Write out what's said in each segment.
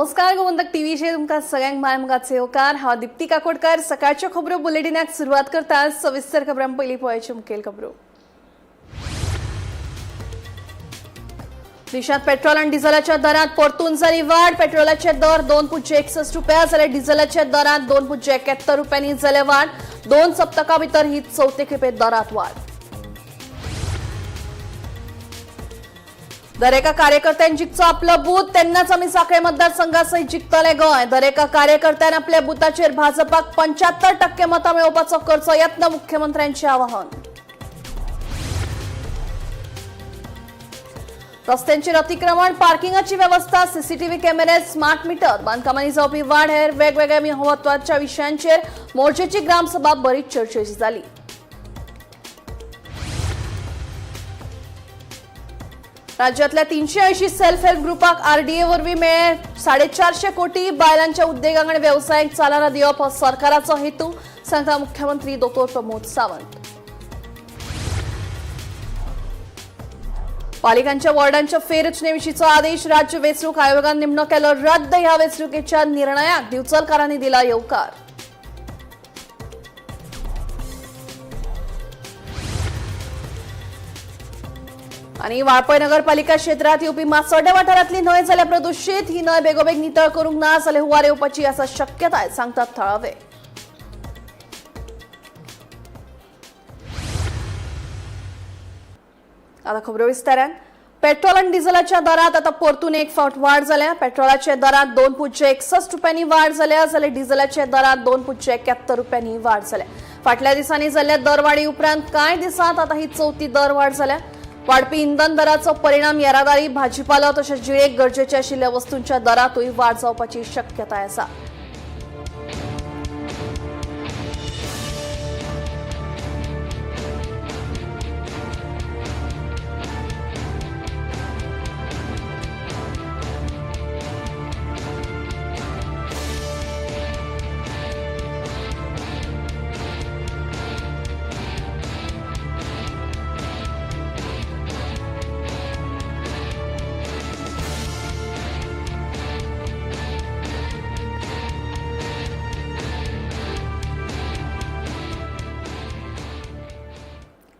नमस्कार, गोमंतक टीव्हीचेर तुमकां सगळ्यांक माय मुखाचे येवकार. हांव दीप्ती काकोडकर. सकाळच्यो खबरो बुलेटिनाक सुरवात करता. सविस्तर खबरां पयलीं पळोवच्यो मुखेल खबरो. देशात पेट्रोल आणि डिझेलाच्या दरात परतून झाली वाढ. पेट्रोलाचे दर 2.61 रुपया जाल्यार डिझेलाच्या दरात 2.71 रुपयांनी झाले वाढ. 2 सप्तका भितर ही चौथे खेपे दरात वाढ. दरेका कार्यकर्त्यान जिखचो आपलो बूथ, तेन्नाच आमी साखळे मतदारसंघासहित जिखतले गोंय. दरेका कार्यकर्त्यान आपल्या बुथाचेर भाजपाक 75% मतां मेळोवपाचो करचो यत्न, मुख्यमंत्र्यांचे आवाहन. रस्त्यांचेर अतिक्रमण, पार्किंगाची व्यवस्था, सीसीटीव्ही कॅमेरे, स्मार्ट मीटर, बांदकामांनी जावपी वाढ हेर वेगवेगळ्या म्हत्वाच्या विशयांचेर मोर्चेची ग्रामसभा बरीच चर्चेची जाली. राज्यातल्या 380 सेल्फ हेल्प ग्रुपाक आरडीए वरवीं मेळ्ळे 450 कोटी. बायलांच्या उद्देगांक आनी वेवसायाक चालना दिवप हो सरकाराचो हेतू, सांगता मुख्यमंत्री दोतोर प्रमोद सावंत. पालिकांच्या वॉर्डांच्या फेररचनेविशींचो आदेश राज्य वेंचणूक आयोगान निमणो केलो रद्द. ह्या वेंचणुकेच्या निर्णयाक दिवचलकारांनी दिला येवकार. आणि वाळपय नगरपालिका क्षेत्रात येवपी मासोड्या वाठारांतली न्हंय जाल्या प्रदुशीत. ही न्हंय बेगोबेग नितळ करूंक ना जाल्यार हुंवार येवपाची आसा शक्यताय, सांगतात थळावे. आता खबरो विस्तारान. पेट्रोल आणि डिझेलाच्या दरात आता परतून एक फावट वाढ जाल्या. पेट्रोलाच्या दरात 2.61 रुपयांनी वाढ जाल्या, जाल्यार डिझेलाच्या दरात 2.71 रुपयांनी वाढ जाल्या. फाटल्या दिसांनी जाल्ल्या दरवाडी उपरांत कांय दिसांत आता ही चौथी दरवाढ जाल्या. वाडपी इंधन दराचो परिणाम येरादारी, भाजीपालो तशेंच जिणेक गरजेच्या आशिल्ल्या वस्तूंच्या दरातूय वाड जावपाची शक्यताय आसा.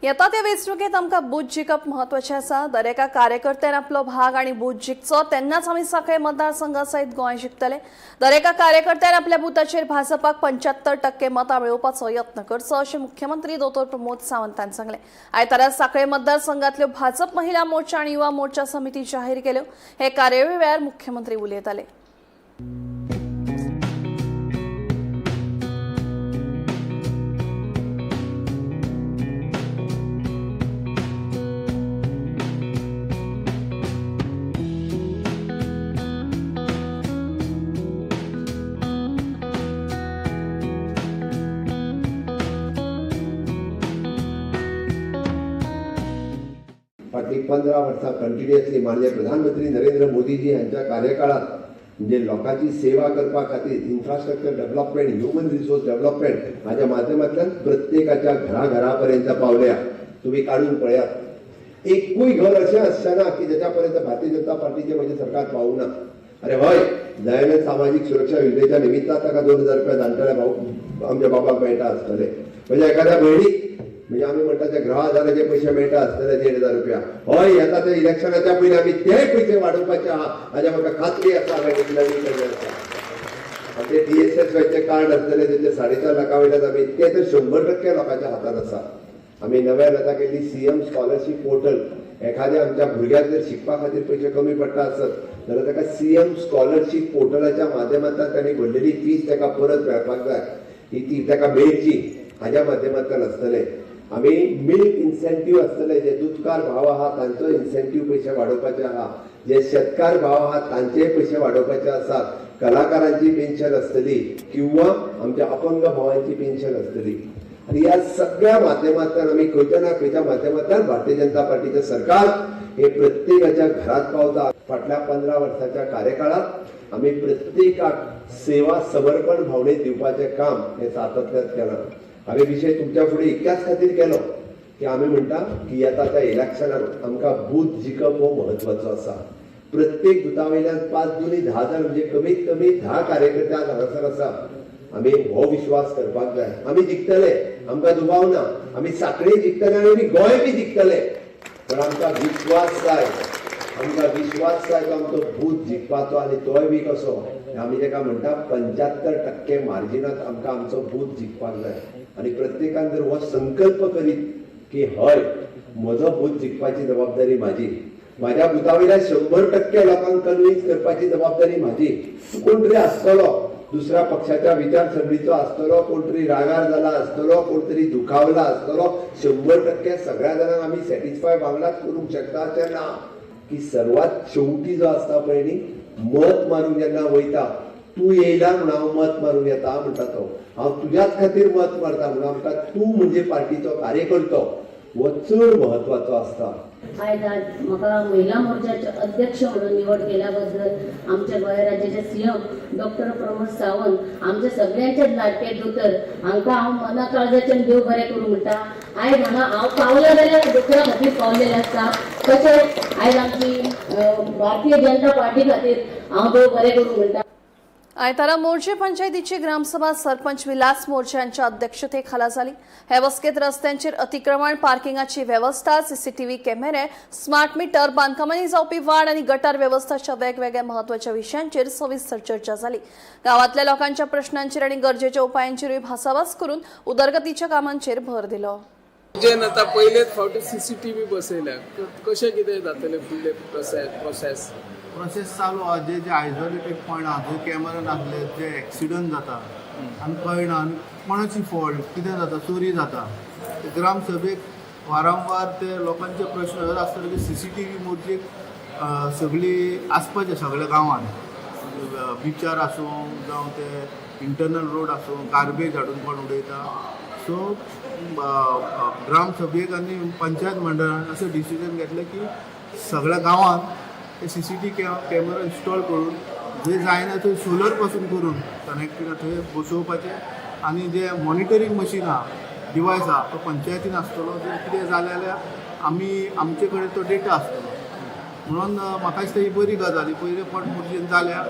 येता त्या वेंचणुकेत आमकां बूथ जिखप म्हत्वाचें आसा. दरेका कार्यकर्त्यान आपलो भाग आनी बूथ जिखचो, तेन्नाच आमी साखळे मतदारसंघा सयत गोंय जिखतले. दरेका कार्यकर्त्यान आपल्या बुथाचेर भाजपाक 75% मतां मेळोवपाचो यत्न करचो, अशें मुख्यमंत्री दोतोर प्रमोद सावंतान सांगलें. आयतारा साखळे मतदारसंघातल्यो भाजप महिला मोर्चा आनी युवा मोर्चा समिती जाहीर केल्यो. हे कार्यावळी वेळार मुख्यमंत्री उलयताले. फाटलीं 15 वर्सां कंटिन्युअसली माननीय प्रधानमंत्री नरेंद्र मोदीजी हांच्या कार्यकाळात म्हणजे लोकांची सेवा करपा खातीर infrastructure development, human resource development हाज्या माध्यमांतल्यान प्रत्येकाच्या घराघरा पर्यंत पावल्या. तुम्ही काडून पळयात, एकूय घर अशें आसचें ना की ज्याच्या पर्यंत भारतीय जनता पार्टीचें म्हजें सरकार पावूं ना. अरे हय, दयानंद सामाजीक सुरक्षा योजनेच्या निमित्तान ताका 2000 रुपया जाणटेल्या भाऊ आमच्या बाबाक मेळटा आसतले. म्हणजे एखाद्या भयणीक म्हणजे आमी म्हणटा ते गृह आधाराचे पयशे मेळटा आसतले 1500 रुपया. हय, येता ते इलेक्शनाच्या पयलीं आमी ते पयशे वाडोवपाचे आहा, हाज्या म्हाका खात्री आसा. हांवें डिक्लेअरूय केल्लें आसा. आमचे DSSYचे कार्ड आसतले, तेचे 4.5 लाखां वयल्यान आमी ते तर 100% लोकांच्या हातान आसा. आमी नव्यान आतां केल्ली CM scholarship portal. एखाद्या आमच्या भुरग्याक जर शिकपा खातीर पयशे कमी पडटा आसत जाल्यार ताका CM scholarship पोर्टलाच्या माध्यमांतल्यान तांणी भरलेली फीस ताका परत मेळपाक जाय, ही ती ताका मेळची हाज्या माध्यमांतल्यान आसतलें. आमी मिल्क इन्सेंटीव आसतले, जे दुदकार भाव आहा तांचो इन्सेंटीव पयशे वाडोवपाचे आहा, जे शेतकार भाव आहा तांचेय पयशे वाडोवपाचे आसात. कलाकारांची पेन्शन आसतली किंवा आमच्या अपंग भावांची पेन्शन आसतली. आनी ह्या सगळ्या माध्यमांतल्यान आमी खंयच्या ना खंयच्या माध्यमांतल्यान भारतीय जनता पार्टीचें सरकार हे प्रत्येकाच्या घरात पावता. फाटल्या 15 वर्साच्या कार्यकाळात आमी प्रत्येकाक सेवा समर्पण भावनेत दिवपाचें काम हे सातत्यात केलां. हांवें विशय तुमच्या फुडें इतक्याच खातीर केलो की आमी म्हणटा की येता त्या इलेक्शनाक आमकां बूथ जिखप हो म्हत्वाचो आसा. प्रत्येक बुथा वयल्यान 5 दुनी 10 जाण, म्हणजे कमीत कमी 10 कार्यकर्ते आज हांगासर आसा. आमी हो विश्वास करपाक जाय. आमी जिखतले, आमकां दुबाव ना. आमी सांखळी जिखतले आनी आमी गोंय बी जिखतले. पण आमकां विश्वास जाय, आमकां विश्वास जाय तो आमचो बूथ जिखपाचो. आनी तोय बी कसो, आमी ताका म्हणटा 75% मार्जिनात आमकां आमचो बूथ जिखपाक जाय. आनी प्रत्येकान जर हो संकल्प करीत की हय, म्हजो बूथ जिखपाची जबाबदारी म्हाजी, म्हाज्या बुथा वयल्या 100% लोकांक कन्विन्स करपाची जबाबदारी म्हाजी. कोण तरी आसतलो दुसऱ्या पक्षाच्या विचारसरणीचो आसतलो, कोण तरी रागार जाला आसतलो, कोण तरी दुखावला आसतलो. 100% सगळ्या जाणांक आमी सॅटिस्फाय वांगडाच करूंक शकता अशें ना. की सर्वात शेवटी जो आसता पळय न्ही, मत मारूंक जेन्ना वयता, तूं येयला म्हूण हांव मत मारूंक येता म्हणटा तो, हांव तुज्याच खातीर मत मारता म्हणून आमकां तूं म्हणजे पार्टीचो कार्यकर्तो हो चड म्हत्वाचो आसता. आयज आज म्हाका महिला मोर्चाचे अध्यक्ष म्हणून निवड केल्या बद्दल आमच्या गोंय राज्याचे सीएम डॉक्टर प्रमोद सावंत, आमच्या सगळ्यांचे लाडके दोतोर, हांकां हांव मना काळजाच्यान देव बरें करूं म्हणटा. आयज हांगा हांव पावला जाल्यार दोतोरा खातीर पावलेलें आसता. तशेंच आयज आमची भारतीय जनता पार्टी खातीर हांव देव बरें करूं म्हणटा. आयतारा मोरजे पंचायतीची ग्रामसभा सरपंच विलास मोरजे यांच्या अध्यक्षतेखाला झाली. हे बसकेत रस्त्यांचेर अतिक्रमण, पार्किंगाची व्यवस्था, सीसीटीव्ही कॅमेरे, स्मार्ट मीटर, बांदकामांनी जावपी वाड आणि गटार व्यवस्थाच्या वेगवेगळ्या महत्वाच्या विषयांचेर सविस्तर चर्चा झाली. गावातल्या लोकांच्या प्रश्नांचेर आणि गरजेच्या उपायांचेरूय भासाभास करून उदरगतीच्या कामांचेर भर दिलो. जेन आतां पयलेच फावटी सीसीटीव्ही बसयल्या, कशें कितें जातलें फुडलें प्रोसेस? प्रोसेस चालू आहा. जे जे आयसोलेटेड पॉयंट आहा थंय कॅमेरा नासले, जे एक्सिडंट जाता आनी कळना आनी कोणाची फॉल्ट, कितें जाता, चोरी जाता, ते ग्रामसभेक वारंवार ते लोकांचे प्रश्न आसतले की सीसीटीव्ही मोरजेक सगळी आसपाचें सगळ्या गांवांत, बिचार आसूं जावं ते इंटरनल रोड आसूं, गार्बेज हाडून कोण उडयता. सो ग्रामसभेक आनी पंचायत मंडळान अशें डिसिजन घेतलें की सगळ्या गांवांत ते सीसीटीव्ही कॅमेरा इन्स्टॉल करून, जे जायना थंय सोलर पासून करून कनेक्टेड थंय बसोवपाचें आनी जे मॉनिटरींग मशीन आहा, डिवायस आहा, तो पंचायतीन आसतलो. जर कितें जालें जाल्यार आमी आमचे कडेन तो डेटा आसतलो. म्हणून म्हाका दिसता ही बरी गजाल. ही पयले फावट मोरजेन जाल्या.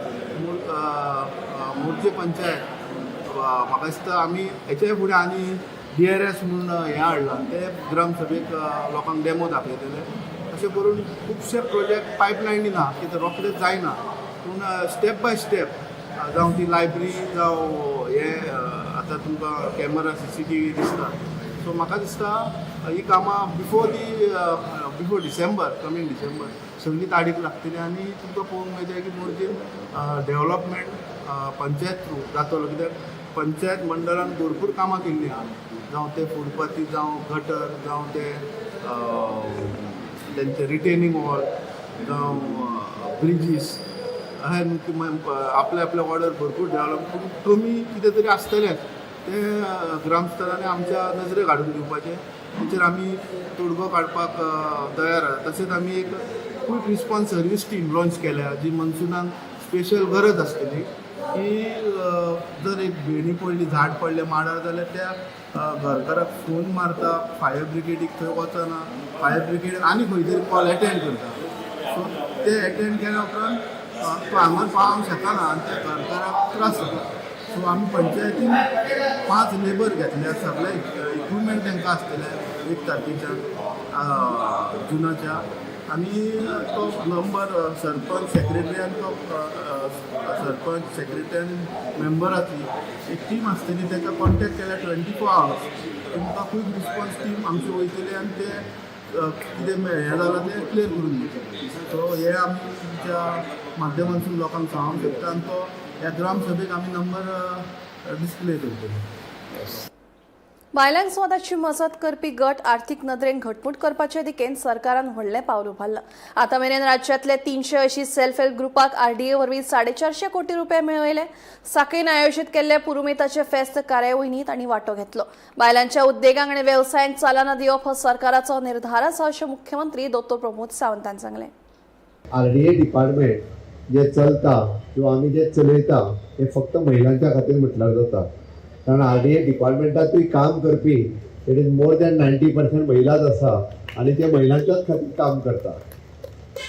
मोरजे पंचायत, म्हाका दिसता आमी हेच्या फुडें आनी डीआरएस म्हणून हें हाडलां, तें ग्रामसभेक लोकांक डेमो दाखयतले. अशें करून खुबशे प्रोजेक्ट पायपलायनी ना, कितें रोखडेच जायना, पूण स्टेप बाय स्टेप, जावं ती लायब्ररी जावं हे आतां तुमकां कॅमेरा सीसीटीव्ही दिसता. सो म्हाका दिसता ही कामां before December, coming December सगळीं ताडीक लागतली आनी तुमकां पळोवंक मेळटलें की मोरजेन डेव्हलपमेंट पंचायत थ्रू जातलो, कित्याक पंचायत मंडळान भरपूर कामां केल्लीं आहा, जावं ते फुटपाथी, जावं गटर, जावं ते तेंचे रिटेनिंग वॉल, जावं ब्रिजीस, अशें आपल्या आपल्या वॉर्डार भरपूर डेव्हलप. पूण कमी कितें तरी आसतलेंच, तें ग्रामस्थांनी आमच्या नजरेक हाडून दिवपाचें, तेचेर आमी तोडगो काडपाक तयार आसा. तशेंच आमी एक quick response service team launch केल्या, जी मनसुनाक स्पेशल गरज आसतली की जर एक भेणी पडली, झाड पडलें माडार जाल्यार त्या घरकाराक फोन मारता, फायर ब्रिगेडीक थंय वचना, फायर ब्रिगेड आनी खंय तरी कॉल एटेंड करता. सो ते एटेंड केल्या उपरांत तो हांगा पावोंक शकना आनी त्या घरकाराक त्रास जाता. सो आमी पंचायतीन 5 लेबर घेतल्या, सगळे इक्विपमेंट तांकां आसतले 1 तारखेच्या जुनाच्या. आनी तो नंबर सरपंच, सेक्रेटरी आनी तो सरपंच, सेक्रेटरी आनी मेंबराची एक टीम आसतली. ताका कॉन्टेक्ट केल्यार 24 आवर्स तुमकां क्वीक रिस्पॉन्स टीम आमची वयतली आनी ते कितें हें जालां तें क्लियर करून दितले. सो हे आमी तुमच्या माध्यमांतसून लोकांक सांगूंक शकता आनी तो ह्या ग्रामसभेक आमी नंबर डिस्प्ले करतले. बायलांक स्वताची मजत करपी गट आर्थिक नदरेन घटमूट करपाचे दिकेन सरकारान व्हडलें पावल उबारलां. आतां मेरेन राज्यांतले 380 सेल्फ हेल्प ग्रुपाक आरडीए वरवीं 450 कोटी रुपया मेळयले. साखळीन आयोजीत केल्ले पुरुमेताचे फेस्त कार्यावळींनी तांणी वांटो घेतलो. बायलांच्या उद्देगांक आनी वेवसायांक चालना दिवप हो सरकाराचो निर्धार आसा, अशें मुख्यमंत्री दोतोर प्रमोद सावंतान सांगलें. आरडीए डिपार्टमेंट जे चलता किंवा आमी जे चलयता हे फक्त महिलांच्या खातीर म्हटल्यार जाता, कारण आरडीए डिपार्टमेंटातूय काम करपी it is more than 90% महिलाच आसा आनी ते महिलांच्याच खातीर काम करता.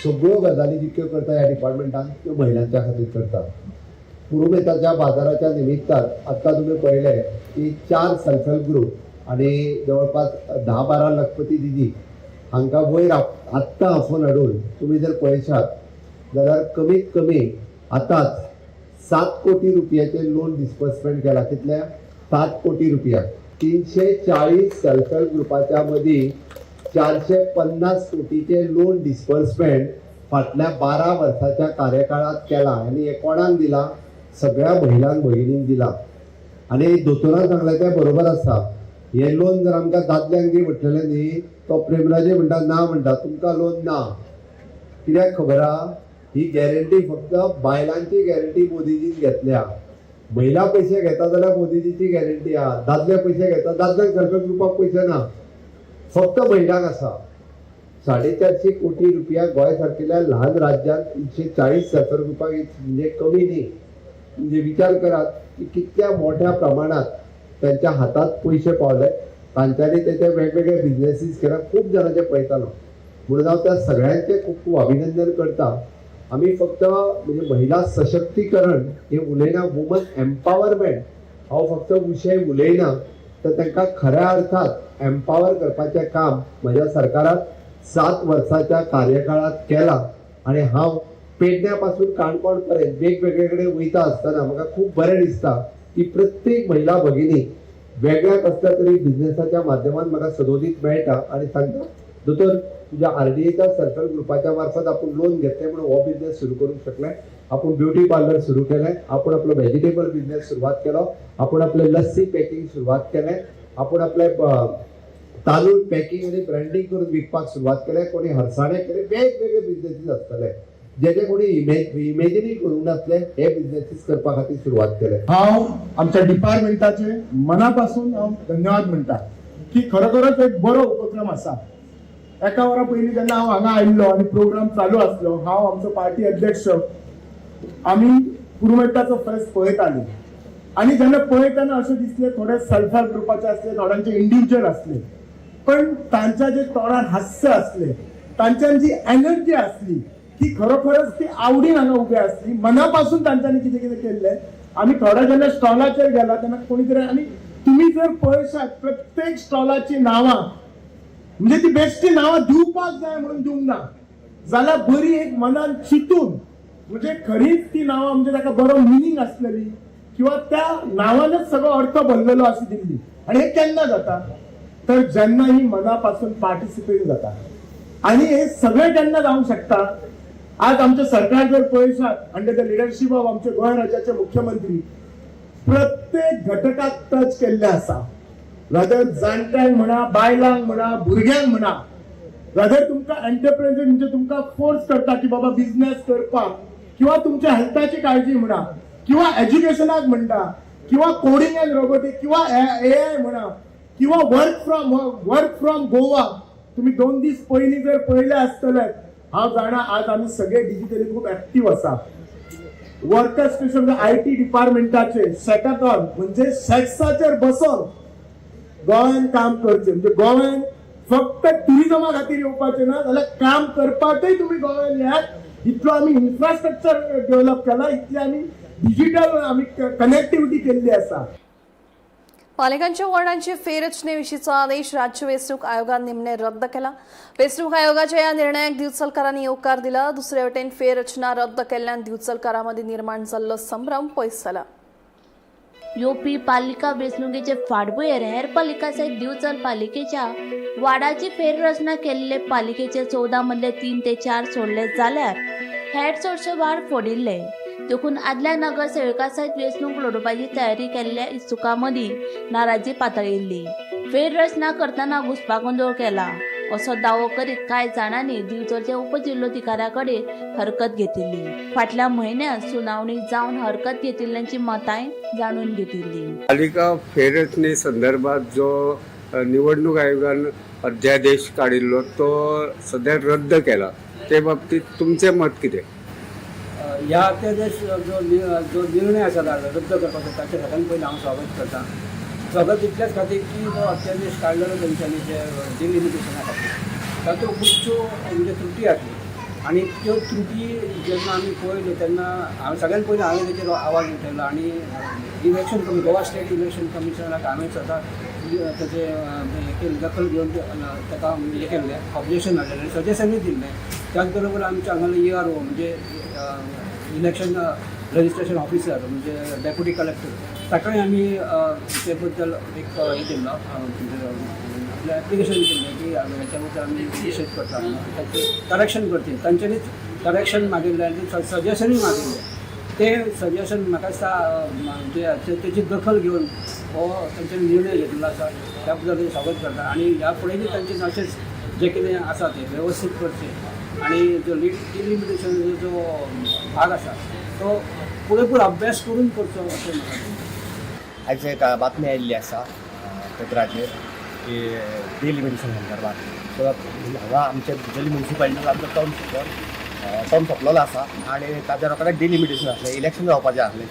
सगळ्यो गजाली जितक्यो करता ह्या डिपार्टमेंटान त्यो महिलांच्या खातीर करता. पुरुमेताच्या बाजाराच्या निमित्तान आत्तां तुमी पळयलें की 4 सेल्फ हेल्प ग्रूप आनी जवळपास 10-12 लखपती दिदी हांकां वयर आत्तां आफोवन हाडून तुमी जर पळयशात जाल्यार कमीत कमी आतांच 7 कोटी रुपयाचें लोन डिस्बर्समेंट केलां. कितल्या? 7 कोटी रुपया. 340 सेल्फ हेल्प ग्रुपाच्या मदीं 450 कोटीचें लोन डिस्बर्समेंट फाटल्या 12 वर्साच्या कार्यकाळात केलां. आनी हें कोणाक दिलां? सगळ्या महिलांक, भयणींक दिलां. आनी दोतोरान सांगलें तें बरोबर आसा. हें लोन जर आमकां दादल्यांक दी म्हटलेलें न्ही, तो प्रेमराजे म्हणटा ना म्हणटा, तुमकां लोन ना. कित्याक खबर आहा? ही गॅरंटी फक्त बायलांची गॅरंटी मोदीजीन घेतल्या. महिला पयशे घेता जाल्यार मोदीजीची गॅरंटी आहा. दादले पयशे घेता, दादल्यांक सेल्फ हेल्प ग्रुपाक पयशे ना, फक्त महिलांक आसा. 450 कोटी रुपया गोंय सारकेल्या ल्हान राज्यांत 340 सेल्फ हेल्प ग्रुपाक म्हणजे कमी न्ही. म्हणजे विचार करात की कितल्या मोठ्या प्रमाणात त्यांच्या हातात पयशे पावले, तांच्यांनी तेचे वेगवेगळे बिजनेसीस केला. खूब जाणांचे पळयतालो, म्हणून हांव त्या सगळ्यांचें खूब खूब अभिनंदन करता. आमी फक्त म्हणजे महिला सशक्तीकरण हे उलयना, वुमन एम्पावरमेंट हो फक्त विशय उलयना, तर तांकां खऱ्या अर्थात एम्पावर करपाचें काम म्हज्या सरकारान 7 वर्साच्या कार्यकाळात केलां. आनी हांव पेडण्या पासून काणकोण पर्यंत वेगवेगळे कडेन वयता आसतना म्हाका खूब बरें दिसता की प्रत्येक महिला भगिनी वेगळ्या कसल्या तरी बिझनेसाच्या माध्यमान म्हाका सदोदीत मेळटा आनी सांगता, दोतोर तुज्या आरडीएच्या सेल्फ हेल्प ग्रुपाच्या मार्फत आपूण लोन घेतलें म्हणून हो बिझनेस सुरू करूंक शकलें, आपूण ब्युटी पार्लर सुरू केलें, आपूण आपलो व्हेजिटेबल बिझनेस सुरवात केलो, आपूण आपलें लस्सी पॅकिंग सुरवात केलें, आपूण आपलें तांदूळ पॅकिंग आनी ब्रँडींग करून विकपाक सुरवात केलें, कोणी हरसाणे केले, वेगवेगळे बिझनेसीस आसतले जेजे कोणी इमेजिनूय करूंक नासले हे बिझनेसीस करपा खातीर सुरवात केले. हांव आमच्या डिपार्टमेंटाचे मनापासून हांव धन्यवाद म्हणटा की खरोखरच एक बरो उपक्रम आसा. एका वरा पयलीं जेन्ना हांव हांगा आयिल्लो आनी प्रोग्राम चालू आसलो, हांव, आमचो पार्टी अध्यक्ष, आमी पुरुमेंताचो फेस्त पळयताली आनी जेन्ना पळयतना अशें दिसलें, थोडे सेल्फ हेल्प ग्रुपाचे आसले, थोड्यांचे इंडिविज्युअल आसले, पण तांच्या जे तोंडार हास्य आसले, तांच्यान जी एनर्जी आसली ती खरोखरच ती आवडीन हांगा उबे आसली. मनापासून तांच्यांनी कितें कितें केल्लें. आमी थोड्या जेन्ना स्टॉलाचेर गेला तेन्ना कोणी तरी, आनी तुमी जर पळयशात प्रत्येक स्टॉलाची नांवां, म्हणजे ती बेश्टी नांवां दिवपाक जाय म्हणून दिवंक ना, जाल्यार बरी एक मनान चिंतून, म्हणजे खरीच ती नांवां म्हणजे ताका बरो मिनींग आसलेली किंवा त्या नांवानच सगळो अर्थ भरलेलो अशी दिल्ली. आणि हे केन्ना जाता? तर जेन्ना ही मनापासून पार्टिसिपेट जाता. आणि हे सगळें केन्ना जावंक शकता? आज आमचें सरकार जर पळयशात, अंडर the leadership of आमचे गोंय राज्याचे मुख्यमंत्री, प्रत्येक घटकाक टच केल्ले आसा. वेदर जाणट्यांक म्हणा, बायलांक म्हणा, भुरग्यांक म्हणा, वेदर तुमकां एंटरप्रेन्युअर म्हणजे तुमकां फोर्स करता की बाबा बिझनेस करपाक, किंवा तुमच्या हेल्थाची काळजी म्हणा, किंवा एज्युकेशनाक म्हणटा, किंवा कोडिंग अँड रोबोटीक, किंवा एआय म्हणा, किंवा वर्क फ्रॉम गोवा. तुम्ही 2 दीस पयलीं जर पळयले आसतले, हांव जाणा आज आमी सगळे डिजिटली खूब एक्टीव आसा. वर्कर स्टेशन IT डिपार्टमेंटाचे शॅकाथॉन म्हणजे शॅक्साचेर बसोन गोव्यान काम करचे, म्हणजे गोव्यान फक्त टुरिझमा खातीर येवपाचें ना, जाल्यार काम करपाकय तुमी गोव्यान येयात. इतलो आमी इन्फ्रास्ट्रक्चर डेव्हलप केला, इतली आमी डिजिटल आमी कनेक्टिविटी केल्ली आसा. पालिकांच्या वॉर्डांची फेररचनेविषयीचा आदेश राज्य वेंचणूक आयोगान निमणे रद्द केला. वेंचणूक आयोगाच्या या निर्णयाक दिवचलकारांनी येवकार दिला. दुसरे वटेन फेररचना रद्द केल्ल्यान दिवचलकारांमदीं निर्माण जाल्लो संभ्रम पयस जाला. येवपी पालिका वेंचणुकेचे फाटभुंयेर हेर पालिका सयत दिवचल पालिकेच्या वार्डाची फेररचना केल्ले. पालिकेचे 14 मदले 3 ते 4 सोडले जाल्यार हेर चडशे वार्ड फोडिल्ले. देखून आदल्या नगरसेवका सयत वेंचणूक लढोवपाची तयारी केल्ल्या इत्सुकां मदीं नाराजी पातळिल्ली. फेररचना करतना घुस्पागोंदळ केला असो दावो करीत कांय जाणांनी दिवचलच्या उपजिल्लोधिकाऱ्या कडेन हरकत घेतिल्ली. फाटल्या म्हयन्यांत सुनावणी जावन हरकत घेतिल्ल्यांची मतांय जाणून घेतिल्ली. पालिका फेररचने संदर्भात जो निवडणूक आयोगान अध्यादेश काडिल्लो तो सध्या रद्द केला, ते बाबतीत तुमचें मत कितें? ह्या अध्यादेश जो निर्णय आसा रद्द करपाचो, ताचें सगळ्यात पयलीं हांव स्वागत करता. स्वागत इतल्याच खातीर की जो अध्यादेश काडलेलो तेंच्यांनी जे डिलिमिटेशना खातीर, तातूंत खुबश्यो म्हणजे त्रुटी आसल्यो. आनी त्यो त्रुटी जेन्ना आमी पळयल्यो तेन्ना हांवें सगळ्यान पयलीं हांवें तेचेर आवाज उठयलो आनी इलेक्शन कमी गोवा स्टेट इलेक्शन कमिशनराक हांवें स्वता तेचें हें केलें, दखल घेवन ताका हें केल्लें, ऑब्जेक्शन हाडलेलें आनी सजेशनूय दिल्लें. त्याच बरोबर आमच्या हांगासरले ERO म्हणजे इलेक्शन रजिस्ट्रेशन ऑफिसर म्हणजे डेप्युटी कलेक्टर ताकाय आमी ते बद्दल एक हें केल्लो, आपलें एप्लिकेशन केल्लें की हेच्या बद्दल आमी निशेध करता, ताचें करेक्शन करचें. तांच्यांनीच करेक्शन मागिल्लें आनी सजेशनूय मागिल्लें. तें सजेशन म्हाका दिसता म्हणजे तेची दखल घेवन हो तांच्यांनी निर्णय घेतिल्लो आसा, त्या बद्दल स्वागत करता आनी ह्या फुडें तांचे अशेंच जें कितें आसा तें वेवस्थीत करचें आनी जो डिलिमिटेशनाचो जो भाग आसा तो पुरेपूर अभ्यास करून करचो अशें म्हाका दिसता. आयज एक बातमी आयिल्ली आसा पेपराचेर की डिलिमिटेशन संदर्भात. सो हांगा आमच्या दिवचले म्युनिसिपालिटीचो आमचो टर्म सोंपलो, टर्म सोंपलेलो आसा आनी ताच्या रोखडें डिलिमिटेशन आसलें, इलेक्शन जावपाचें आसलें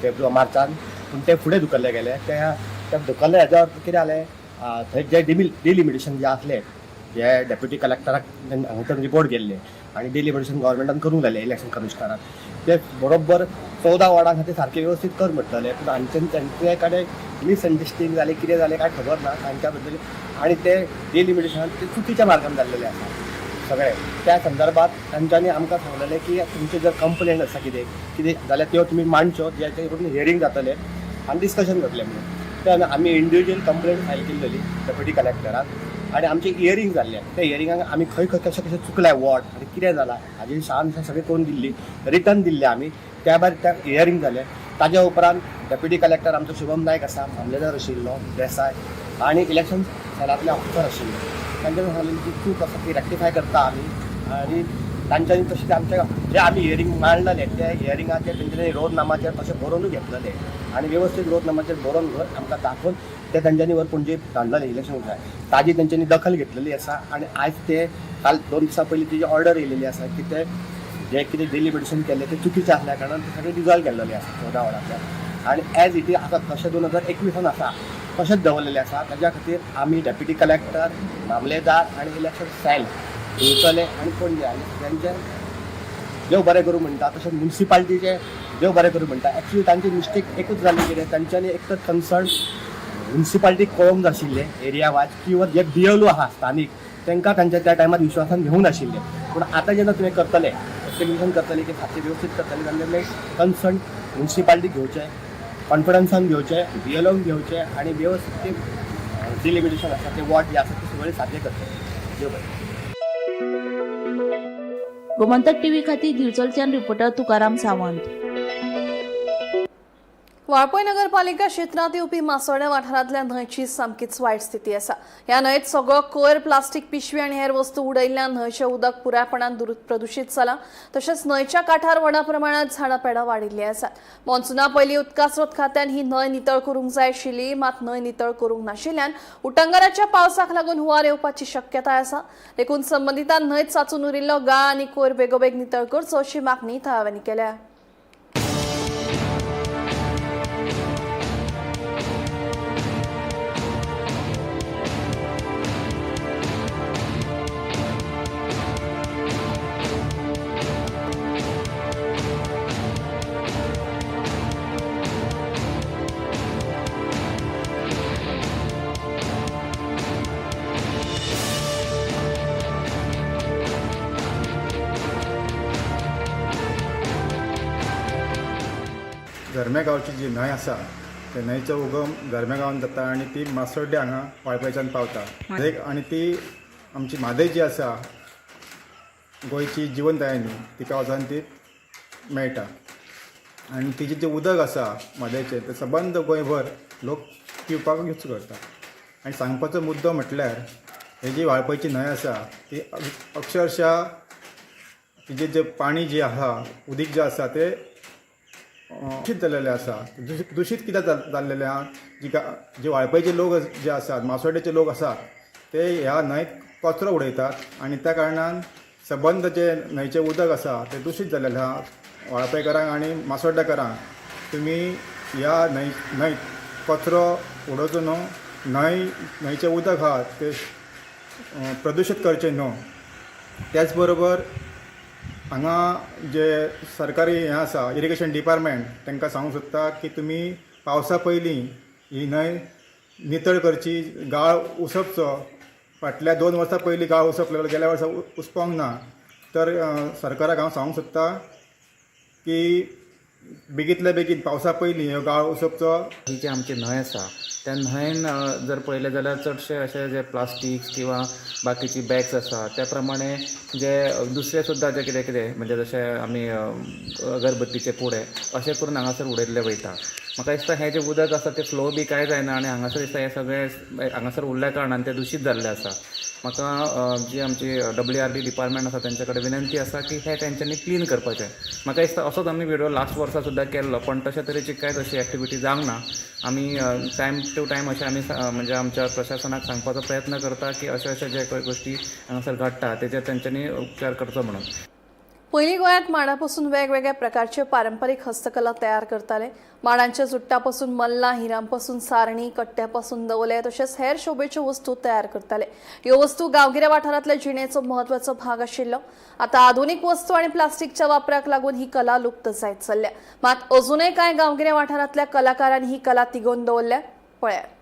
फेब्रुवारी मार्चान, पूण तें फुडें धुकल्लें गेलें. त्या धुकल्लें हेज्या अर्थ कितें जालें, थंय जे डिलिमिटेशन जे आसलें जे डेप्युटी कलेक्टराक हांगाच्यान रिपोर्ट गेल्ले आनी डिलिमिटेशन गव्हर्मेंटान करूंक जालें इलेक्शन कमिशनरान, ते बरोबर 14 वॉर्डां खातीर सारकें व्यवस्थीत कर म्हटलेलें, पूण हांच्यान तांचे कडेन मिसअंडरस्टँडींग जालें, कितें जालें कांय खबर ना तांच्या बद्दल आनी ते डिलिमिटेशन ते चुकीच्या मार्गान जाल्लेलें आसा सगळें. त्या संदर्भात तांच्यांनी आमकां सांगलेलें की तुमचे जर कंप्लेन आसा कितें कितें जाल्यार त्यो तुमी मांडच्यो, ज्याचे करून हियरींग जातलें आनी डिस्कशन जातलें म्हणून. ते आमी इंडिविज्युअल कंप्लेन फायल केल्लेली डेप्युटी कलेक्टराक आनी आमचें हियरींग जाल्लें. त्या हियरिंगाक आमी खंय खंय कशें कशें चुकलाय वॉर्ड आनी कितें जालां हाजी शान सगळें करून दिल्ली, रिटर्न दिल्लें आमी. त्या भायर त्या हियरींग जालें. ताज्या उपरांत डेप्युटी कलेक्टर आमचो शुभम नायक आसा, मामलेदार आशिल्लो देसाय आनी इलेक्शन सेलांतले ऑफिसर आशिल्ले, तांच्यांनी सांगलेली जी चूक आसा ती रेक्टिफाय करता आमी आनी तांच्यांनी तशें आमच्या जे आमी हियरींग मांडलेले त्या हियरिंगाचेर तेंच्यांनी रोजनामाचेर तशें बरोवनूय घेतलेले आनी वेवस्थीत रोजनामाचेर बरोवन घर आमकां दाखोवन ते तांच्यांनी वर पणजे धाडलेले इलेक्शन ऑफिसराक. ताजी तेंच्यांनी दखल घेतलेली आसा आनी आयज ते काल 2 दिसां पयलीं तेजी ऑर्डर येयलेली आसा की ते जे कितें डिलिमिटेशन केल्लें तें चुकीचें आसल्या कारणान तें सगळें डिजॉल्व केल्लेलें आसा 14 वॉर्डांतल्यान आनी एज it is आसा तशें 2021 आसा तशेंच दवरलेलें आसा. ताज्या खातीर आमी डेप्युटी कलेक्टर, मामलेदार आनी इलेक्शन सेल दिवचले आनी पणजे आनी सगळ्यांचे देव बरें करूं म्हणटा. तशेंच म्युनिसिपालिटीचे देव बरें करूं म्हणटा. एक्चुली तांची मिस्टेक एकूच जाली कितें, तांच्यांनी एक तर कन्सर्न म्युनिसिपालिटीक कळोवंक नाशिल्लें एरिया वायज किंवा जे BLO आहा स्थानीक तांकां तांच्या त्या टायमार विश्वासान घेवंक नाशिल्लें. पूण आतां जेन्ना तुवें करतले एप्लिकेशन करतले की सारकें वेवस्थीत करतले जाल्यार कन्सर्न म्युनिसिपालिटीक घेवचें, कॉन्फिडन्सान घेवचें, BLOंक घेवचें आनी वेवस्थीत डिलिमिटेशन आसा ते वॉर्ड जे आसा ते सगळे सारके करचे. देव बरें. गोमंतक टीव्ही खातीर दिवचलच्यान रिपोर्टर तुकाराम सावंत. वाळपय नगरपालिका क्षेत्रांत येवपी मासोड्या वाठारांतल्या न्हंयची सामकीच वायट स्थिती आसा. ह्या न्हंयेत सगळो कोयर, प्लास्टीक पिशवी आनी हेर वस्तू उडयल्ल्यान न्हंयचें उदक पुरायपणान प्रदुशीत जालां. तशेंच न्हंयच्या काठार व्हडा प्रमाणांत झाडां पेडां वाडिल्लीं आसात. मॉन्सुना पयलीं उदका स्रोत खात्यान ही न्हंय नितळ करूंक जाय आशिल्ली, मात न्हंय नितळ करूंक नाशिल्ल्यान उटंगाराच्या पावसाक लागून हुंवार येवपाची शक्यताय आसा. देखून संबंदितान न्हंयत साचून उरिल्लो गाळ आनी कोयर बेगोबेग नितळ करचो अशी मागणी थळाव्यांनी केल्या. गरमे गांवची जी न्हंय आसा ते न्हंयचो उगम गरमे गांवांत जाता आनी ती मासोड्डें हांगा वाळपयच्यान पावता. एक आनी ती आमची म्हादय जी आसा गोंयची जिवनदायिनी तिका वचून ती मेळटा आनी तिजें जें उदक आसा म्हादयचें तें सबंद गोंयभर लोक पिवपाक यूज करता. आनी सांगपाचो मुद्दो म्हटल्यार ही जी वाळपयची न्हंय आसा ती अक्षरशा तिजें जें पाणी जें आसा उदीक जें आसा तें दुशीत जाल्लेलें आसा. दुशीत कित्याक जाल्लेलें आहा, जिका जे वाळपयचे लोक जे आसात, मासोड्डेचे लोक आसात ते ह्या न्हंयत कचरो उडयतात आनी त्या कारणान सबंद जे न्हंयचें उदक आसा तें दुशीत जाल्लेलें आहा. वाळपयकारांक आनी मासोड्डेकारांक तुमी ह्या न्हंयत कचरो उडोवचो न्हू, न्हंयचें उदक आहा तें प्रदुशीत करचें न्हू. त्याच बरोबर हांगा जे सरकारी हें आसा इरिगेशन डिपार्टमेंट तांकां सांगूंक सोदता की तुमी पावसा पयलीं ही न्हंय नितळ करची, गाळ उसपचो. फाटल्या 2 वर्सां पयलीं गाळ उसपलेलो, गेल्या वर्सा उसपोंक ना. तर सरकाराक हांव सांगूंक सोदता की बेगींतल्या बेगीन पावसा पयलीं ह्यो गाळ उसपचो. ही जी आमची न्हंय आसा त्या न्हंयेन जर पळयलें जाल्यार चडशे अशे जे प्लास्टिक्स किंवा बाकीची बॅग्स आसा त्या प्रमाणे जे दुसरे सुद्दां जे कितें कितें म्हणजे जशे आमी अगरबत्तीचे पुडे अशें करून हांगासर उडयल्ले वयता. म्हाका दिसता हें जें उदक आसा तें फ्लो बी कांय जायना आनी हांगासर दिसता हें सगळें हांगासर उरल्या कारणान तें दुशीत जाल्लें आसा. म्हाका जी आमची WRD department आसा तेंच्या कडेन विनंती आसा की हें तेंच्यांनी क्लीन करपाचें. म्हाका दिसता असोच आमी व्हिडियो लास्ट वर्सा सुद्दां केल्लो पण तशे तरेची कांयच अशी एक्टिविटी जावंक ना. आमी टायम टू टायम अशें आमी म्हणजे आमच्या प्रशासनाक सांगपाचो प्रयत्न करता की अशे अशे जे गोश्टी हांगासर घडटा तेजेर तेंच्यांनी उपचार करचो म्हणून. पयलीं गोंयांत माडापसून वेगवेगळ्या प्रकारचे पारंपरीक हस्तकला तयार करताले. माडांच्या जुट्टापसून मल्लां, हिरांपसून सारणी, कट्ट्यापसून दवले तशेंच हेर शोभेच्यो वस्तू तयार करताले. ह्यो वस्तू गांवगिऱ्या वाठारांतल्या जिणेचो म्हत्वाचो भाग आशिल्लो. आतां आधुनीक वस्तू आनी प्लास्टिकच्या वापराक लागून ही कला लुप्त जायत चल्ल्या. मात अजूनय कांय गांवगिऱ्या वाठारांतल्या कलाकारांनी ही कला तिगोवन दवरल्या. पळयात.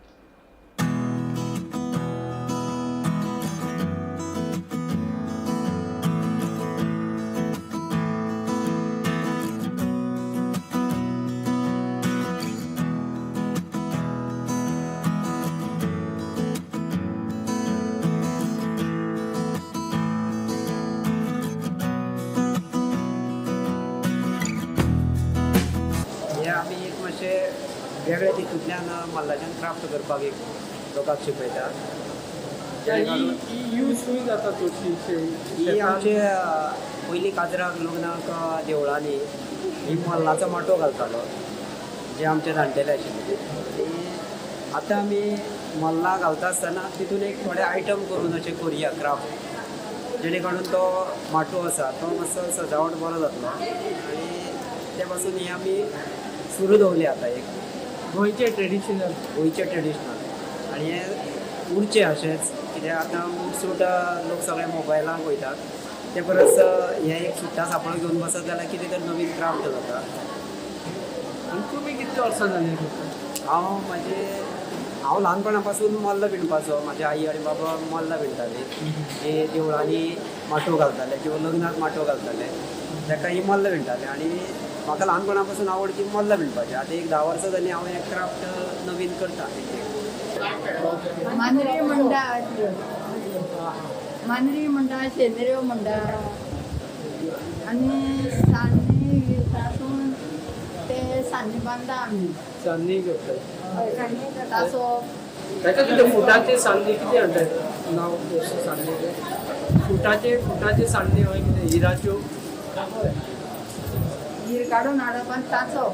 आमी एक मातशें वेगळे तितूंतल्यान मल्लाच्यान क्राफ्ट करपाक एक लोकांक शिकयता. यूज खंय जाता चडशी? ही आमचे पयलीं काजराक लग्नाक देवळांनी ही मल्लाचो माटो घालतालो जे आमचे जाणटेले आशिल्ले. आनी आतां आमी मल्लां घालता आसतना तितून एक थोडे आयटम करून अशें करुया क्राफ्ट, जेणे करून तो माटो आसा तो मातसो सजावट बरो जातलो. आनी ते पासून हे आमी सुरू दवरले आतां एक गोंयचें ट्रेडिशनल, गोंयचें ट्रेडिशनल. आनी हें उरचें अशेंच, कित्याक आतां उटसूट लोक सगळे मोबायलाक वयतात, ते परस हें एक सुट्टा सापळो घेवन बसत जाल्यार कितें तरी नवीन क्राफ्ट जाता. आनी तुमी कितले वर्सां जालीं करता? हांव ल्हानपणा पासून मल्ल विणपाचो. म्हाजी आई आनी बाबा मल्ल विणटाली, जे देवळांनी माटो घालताले किंवा लग्नाक माटो घालताले ताका ही मल्ल विणटाले. आनी म्हाका ल्हानपणा पासून आवड की मल्ल विणपाची. आतां एक 10 वर्सां जालीं हांव हें क्राफ्ट नवीन करता. मांद्री म्हणटा, मांद्री म्हणटा, शेंद्र्यो म्हणटा आनी सान्नी तातून ते सान्नी बांदता आमी. सान्नी करता तासो ताका कितें फुटाचे सान्नी कितें म्हणटात नांव सान्नीचें? फुटाचे फुटाचे सान्नी हय कितें हिराच्यो? हीर काडून हाडप आनी ताचो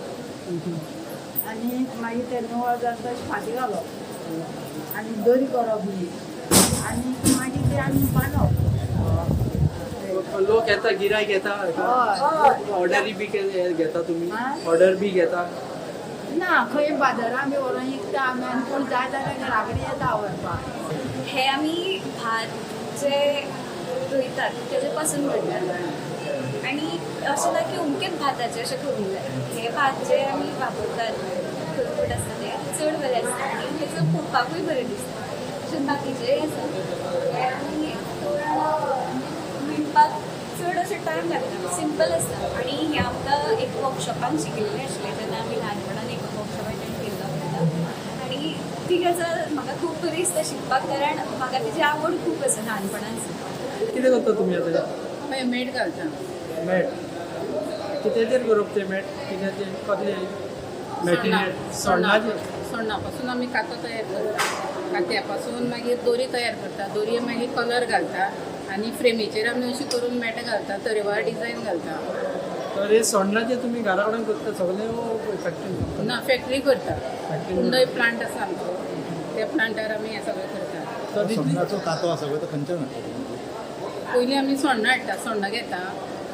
आनी मागीर ते निवळ जाता तशें फाटीं घालप आनी दोरी करप ही आनी मागीर ते आमी बांदप. लोक येता, गिरायक येता, ऑर्डरी बी घेता तुमी? ऑर्डर बी घेता? ना, खंय बाजारान बी व्हरोन विकता आमी आनी कोण जाय जाल्यार घरा कडेन येता व्हरपाक. हे आमी भात जे रोयतात तेजे पासून करतात आनी अशें ना की अमकेच भाताचें अशें करूंक जाय. हे भात जे आमी वापरतात खरपूट आसता ते चड बरें आसता आनी तेचो पळोवपाकूय बरें दिसता. तशेंच बाकीचेय आसा हे आमी विणपाक चड अशें टायम लागना, सिंपल आसता. आनी हें आमकां एक वर्कशॉपान शिकयल्लें आशिल्लें जेन्ना आमी ल्हानपणान एक वर्कशॉप अटेंड केल्लो आसता. आनी ती गजाल म्हाका खूब बरी दिसता शिकपाक, कारण म्हाका तेजी आवड खूब आसा ल्हानपणान. कितें करता तुमी आतां? मेट घालता. मेट कित्याचेर करप तें? मेट कित्याचेर, कसलें मॅटिरियल? सोण्णाचेर. सोण्णा पासून आमी कातो तयार करता. कात्या पासून मागीर दोरी तयार करता. दोरये मागीर कलर घालता आनी फ्रेमीचेर आमी अशी करून मेटां घालता, तरेवार डिजायन घालता. तर हे सोण्णाचे तुमी घरा कडेन करता सगळें फॅक्टरी? ना, फॅक्टरी करता. कुंडय प्लांट आसा आमचो, त्या प्लांटार आमी हें सगळें करता. सोण्णाचो कातो आसा पळय तो खंयच्यान हाडटा? पयलीं आमी सोण्णां हाडटा, सोण्णां घेता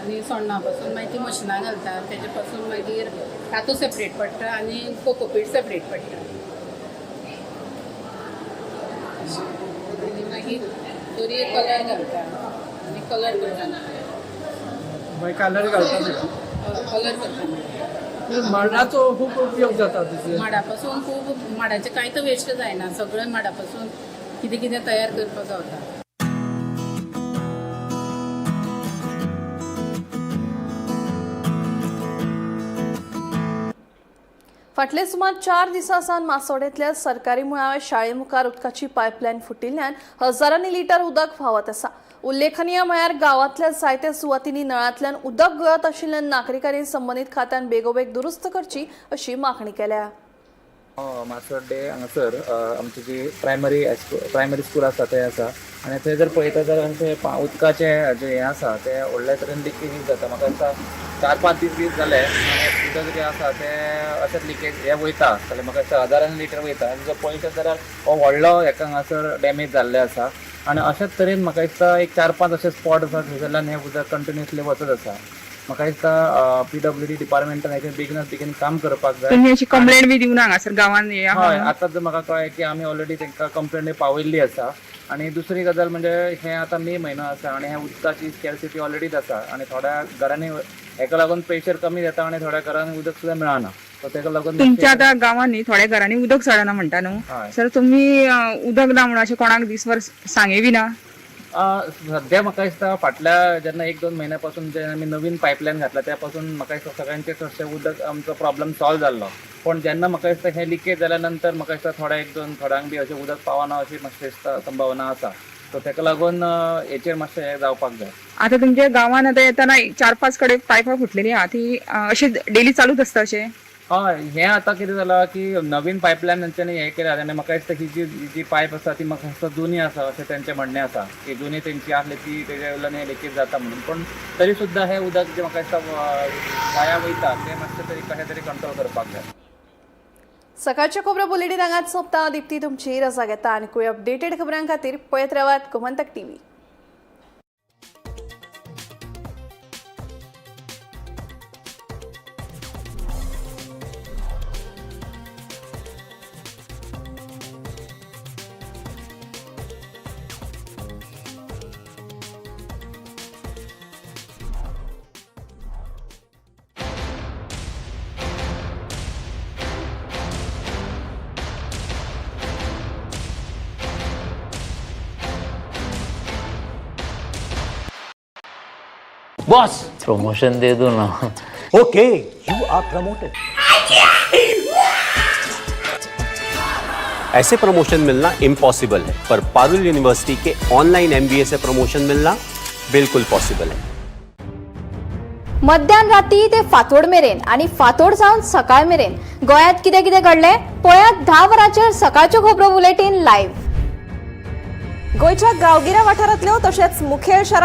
आनी सोण्णा पासून मागीर ती मशिनां घालता. तेजे पासून मागीर कातो सेपरेट पडटा आनी कोकोपीट सेपरेट पडटा आनी मागीर दोरये कलर घालता आनी कलर करता. मागीर कलर घालता कलर करता. माडाचो खूब उपयोग जाता तिचे. माडा पासून खूब, माडाचें कांयच वेस्ट जायना, सगळें माडा पासून कितें कितें तयार करपाक गावता. फाटले सुमार 4 दिसां सावन मासोड्यांतल्या सरकारी मुळाव्या शाळे मुखार उदकाची पायपलायन फुटिल्ल्यान हजारांनी लिटर उदक व्हांवत आसा. उल्लेखनीय म्हळ्यार गांवांतल्या जायत्या सुवातींनी नळांतल्यान उदक गळत आशिल्ल्यान नागरिकांनी संबंदीत खात्यान बेगोबेग दुरुस्त करची अशी मागणी केल्या. मासोड्डे हांगासर आमची जी प्रायमरी स्कूल आसा थंय आसा आनी थंय जर पळयता जाल्यार आमचें उदकाचें जें हें आसा तें व्हडल्या तरेन लिकेज जाता. म्हाका दिसता 4-5 दीस बी जाले आनी उदक जें आसा तें अशेंच लिकेज हें वयता जाल्यार म्हाका दिसता हजारांनी लिटर वयता. आनी जर पळयता जाल्यार हो व्हडलो हेका हांगासर डॅमेज जाल्लें आसा आनी अशेंच तरेन म्हाका दिसता एक 4-5 अशे स्पॉट आसा थंयसरल्यान हें उदक कंटिन्युअसली वचत आसा. म्हाका दिसता PWD डिपार्टमेंटान हेचेर बेगिनात बेगीन काम करपाक जाय. तुमी अशी कंप्लेंट बी दिवना हांगासर गांवान हे आहा हय, म्हणून? आतां जर म्हाका कळ्ळें की आमी ऑलरेडी तांकां कंप्लेन पावयल्ली आसा. आनी दुसरी गजाल म्हणजे हे आतां मे म्हयनो आसा आनी हे उदकाची स्कॅर्सिटी ऑलरेडीच आसा आनी थोड्या घरांनी हेका लागून प्रेशर कमी जाता आनी थोड्या घरांनी उदक सुद्दां मेळना. सो तेका लागून तुमच्या आतां गांवांनी न्ही थोड्या घरांनी उदक चडना म्हणटा न्हू हय. सर, तुमी उदक ना म्हणून अशें कोणाक दीसभर सांगे बी ना? सद्या म्हाका दिसता फाटल्या जेन्ना 1-2 म्हयन्या पासून जेन्ना आमी नवीन पायपलायन घातला त्या पासून म्हाका दिसता सगळ्यांचे चडशें उदक आमचो प्रॉब्लम सॉल्व जाल्लो. पूण जेन्ना म्हाका दिसता हें लिकेज जाल्या नंतर म्हाका दिसता थोड्या 1-2 थोड्यांक बी अशें उदक पावना अशी मातशी दिसता संभावना आसा. सो तेका लागून हेचेर मातशें हें जावपाक जाय. आतां तुमच्या गांवान आतां येतना 4-5 कडेन पायपां फुटलेलीं आहा ती अशें डेली चालूच आसता अशें? हय, हें आतां कितें जालां की नवीन पायपलायन तेंच्यांनी हें केलां आनी म्हाका दिसता ही जी पायप आसा ती म्हाका दिसता जुनी आसा अशें तेंचें म्हणणें आसा की जुनी तेंची आसली ती तेजे वयल्यान हें लिकेज जाता म्हणून. पूण तरी सुद्दां हें उदक जें म्हाका दिसता वाया वयता तें मातशें तरी कशें तरी कंट्रोल करपाक जाय. सकाळच्या खबरो बुलेटीन हांगाच सोंपता. दीप्ती तुमची रजा घेता आनी खूंय अपडेटेड खबरां खातीर पळयत रावात गोमंतक टीव्ही. बॉस, प्रमोशन दे दो ना. Okay, you are promoted. ऐसे प्रमोशन मिलना इम्पॉसिबल है, पर पारुल यूनिवर्सिटी के ऑनलाइन एमबीए से प्रमोशन मिलना बिल्कुल पॉसिबल है. मध्यान राती ते फांतोड मेरेन आनी फांतोड सावन सकाळ मेरेन गोंयांत कितें कितें घडलें पळयात 10 वरांचेर सकाळच्यो खबरो बुलेटीन लायव्ह. गोंयच्या गांवगिऱ्या वाठारांतल्यो तशेंच मुखेल शारां